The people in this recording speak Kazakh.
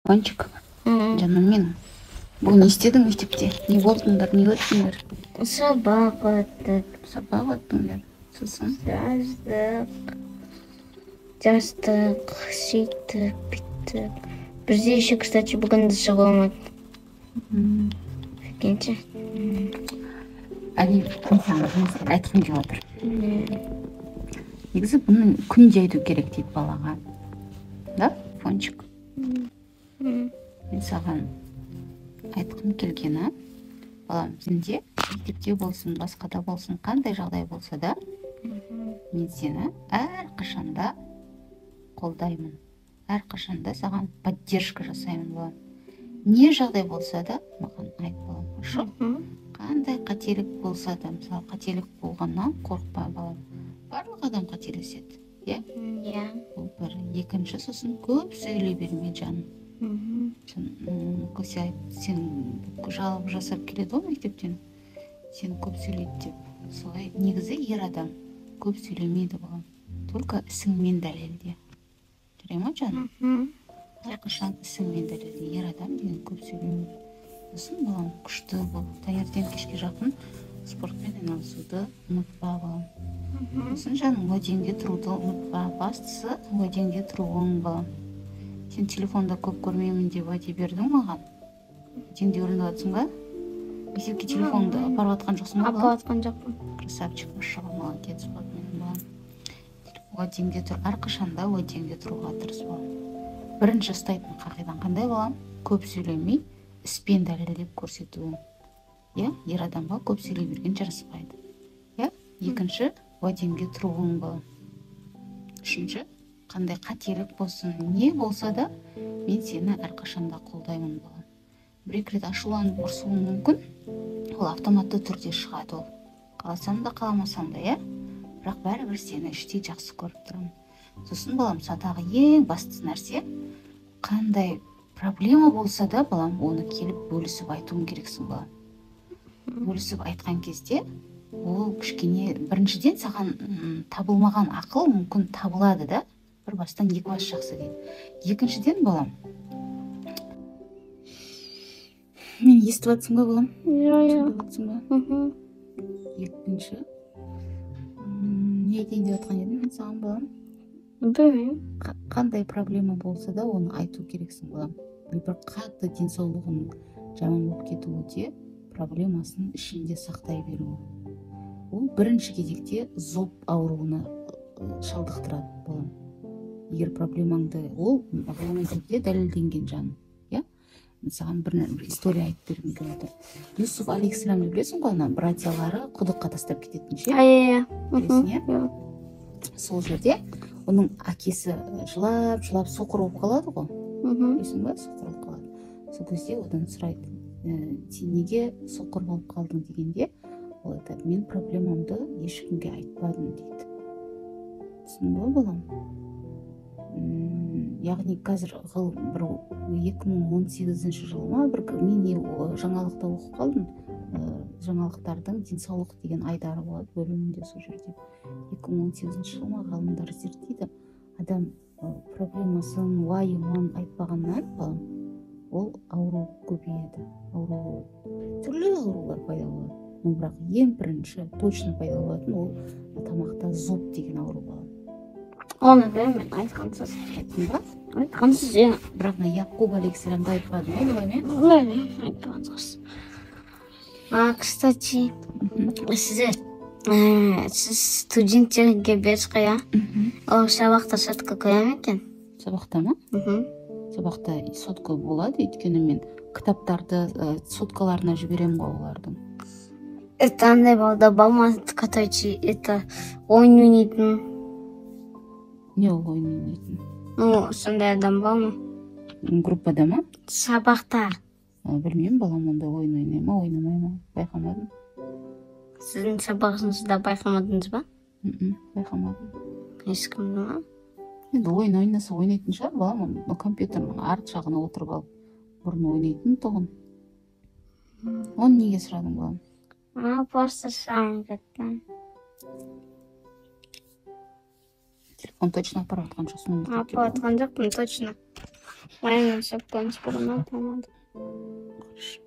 Пончик, жаным менің. Бүгін не істедің мектепте? Не болдыңдар, не өттіңдер? Сабақ өттік. Сабақ өттіңдер. Сосын? Жаздық. Жаздық, сөйттік, бүйттік. Бізде еще, кстати, бүгін дш болмады. Прикиньте. Әли, мен саған бір нәрсе айтқым келіп отыр. Негізі бұны күнде айту керек дейді балаға. Да, Фончик? Мен саған айтқым келгені, балам, сенде мектепте болсын, басқада болсын, қандай жағдай болса да, мен сені әрқашанда қолдаймын. Әрқашанда саған поддержка жасаймын, балам. Не жағдай болса да, маған айт, балам, хорошо? Қандай қателік болса да, мысалы, қателік болғаннан қорықпа, балам. Барлық адам қателеседі, иә? Иә. Бұл бір. Екінші, сосын көп сөйлей берме, жаным. Сен, сен жалоб жасап келеді ғой мектептен, сен көп сөйлейді деп. Солай, негізі ер адам көп сөйлемейді, балам. Только ісіңмен дәлелде. Жарай ма, жаным? Әрқашан ісіңмен дәлелде. Ер адам деген көп сөйлемейді. Сосын, балам, күшті бол. Таңертең кешке жақын спортпен айналысуды ұмытпа, балам. Сосын, жаным, уәдеңде тұруды ұмытпа. Бастысы уәдеңде тұруың, балам. Сен телефонда көп көрмеймін деп уәде бердің маған. Уәдеңде орындап жатсың ба? Мектепке телефоныңды апарып жатқан жоқсың ба, балам? Апарып жатқан жоқпын. Красавчик, машалла, молодец, вот менің балам. Уәдеңде тұр, әрқашанда уәдеңде тұруға тырыс, балам. Бірінші ұстайтын қағидаң қандай, балам? Көп сөйлемей, іспен дәлелдеп көрсетуің. Иә, ер адамға көп сөйлей берген жараспайды. Иә, екінші, уәдеңде тұруың, балам. Үшінші, қандай қателік болсын, не болса да, мен сені әрқашанда қолдаймын, балам. Бір-екі рет ашуланып ұрсуым мүмкін, ол автоматты түрде шығады ол. Қаласам да, қаламасам да, иә? Бірақ бәрібір сені іштей жақсы көріп тұрамын. Сосын, балам, тағы ең басты нәрсе, қандай проблема болса да, балам, оны келіп бөлісіп айтуың керексің, балам. Бөлісіп айтқан кезде, ол кішкене біріншіден саған табылмаған ақыл мүмкін табылады да, бір бастан екі бас жақсы дейді. Екіншіден, балам, мен естіп жатсың ба, балам? Иә. Түсініп жатсың ба? Екінші, не айтайын деп жатқан едім мен саған, балам? Білмеймін. Қандай проблема болса да, оны айту керексің, балам. Бір қатты денсаулығының жаман болып кетуі де проблемасын ішінде сақтай беруі. Ол бірінші кезекте зоб ауруына шалдықтырады, балам. Егер проблемаңды, ол ғылыми түрде дәлелденген, жаным, иә? Мен саған бір история айтып бергім келіп отыр. Юсуф алейхисаламды білесің ғой, ана братьялары құдыққа тастап кететін ше? Иә. Білесің, иә? Сол жерде оның әкесі жылап, жылап соқыр болып қалады ғой. Білесің ба, соқыр болып қалады. Сол кезде одан сұрайды, сен неге соқыр болып қалдың дегенде, ол айтады, мен проблемамды ешкімге айтпадым дейді. Түсіндің ба, балам? Яғни қазір бір 2018 жылы ма, бір мен не, жаңалықта оқып қалдым. Жаңалықтардың денсаулық деген айдары болады бөлімінде сол жерде. 2018 жылы ма ғалымдар зерттейді. Адам проблемасын, уайымын айтпағаннан, балам, ол ауру көбейеді. Ауру, түрлі аурулар пайда болады. Но бірақ ең бірінші точно пайда болатын ол тамақта зоб деген ауру, балам. Оны білмеймін, айтқансыз. Айттың ба? Айтқансыз, иә. Бірақ мына Яқуб алейхисаламды айтпадың ғой, балам, иә? Білмеймін, айтқансыз. А, кстати, сіз студенттерге бересіз ғой, иә? Ол сабақта сотка қоя ма екен? Сабақта ма? Сабақта сотка болады, өйткені мен кітаптарды соткаларына жіберемін ғой олардың. Это андай балда болмады, короче, это ойын ойнайтын. Не ол ойын ойнайтын? Ну, сондай адам бар ма? Группада ма? Сабақта. Білмеймін, балам ондай ойын ойнай ма, ойнамай ма, байқамадым. Сіздің сабағыңызда байқамадыңыз ба? Байқамадым. Ешкімді ма? Енді ойын ойнаса ойнайтын шығар, балам, оны компьютердің арт жағына отырып алып бұрын ойнайтын тұғын. Оны неге сұрадың, балам? Просто сұрағым кетті. Телефон точно апарып жатқан жоқсың? Апарып жатқан жоқпын, точно. Моя шапканы помада. Хорошо.